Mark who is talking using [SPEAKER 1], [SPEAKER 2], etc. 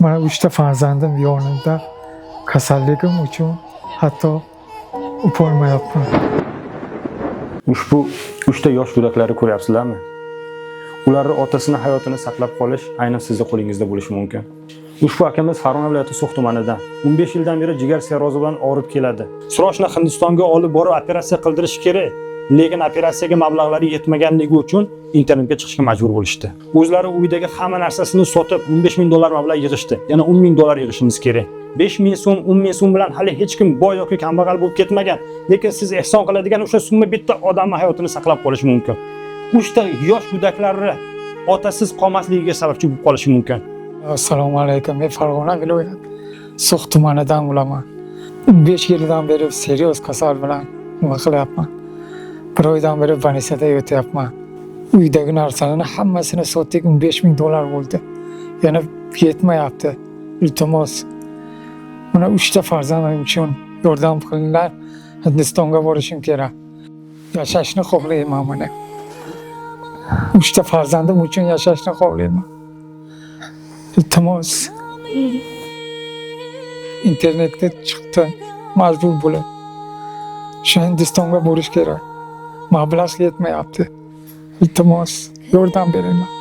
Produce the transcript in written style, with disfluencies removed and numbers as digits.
[SPEAKER 1] Mana uchta farzandim yonimda, kasalligim uchun hatto o'polmayapman.
[SPEAKER 2] Ushbu uchta yosh go'daklarni ko'ryapsizlarmi? Ularni otasini hayotini saqlab qolish aynan sizni qo'lingizda bo'lishi mumkin. Ushbu akamiz Farg'ona viloyati So'x tumanidan 15 yildan beri jigar sirrozi bilan og'rib keladi. Срочно Hindistonga olib borib operatsiya qildirish kerak. Lekin operatsiyaga mablag'lari yetmaganligi uchun internetga chiqishga majbur bo'lishdi. O'zlari uydagi hamma narsasini sotib 15 ming dollar mablag' yig'ishdi. Yana 10 ming dollar yig'ishimiz kerak. 5 ming so'm, 10 ming so'm bilan hali hech kim boy yoki kambag'al bo'lib ketmagan. Lekin siz ehson qiladigan o'sha summa bitta odamning hayotini saqlab qolishi mumkin. Uchta yosh go'daklarni otasiz qolmasligiga sababchi bo'lib qolishi mumkin.
[SPEAKER 1] Assalomu alaykum. Men Farg'ona viloyati So'x tumanidan bo'laman. 15 yildan beri серьёз kasal bilan nima qilyapman. Bir oydan beri больница da yotyapman. Uydagi narsalarni hammasini sotdik, 15 ming dollar bo'ldi. Yana yetmayapti. Iltimos. Mana uchta farzandim uchun yordam qilinglar. Hindistonga borishim kerak. Yashashni xohlayman mana. Uchta farzandim uchun yashashni xohlayman. Iltimos. Internetga chiqdi, majbur bo'lib. Shu Hindistonga borish kerak. Mablag' yetmayapti. Iltimos, yordam beringlar.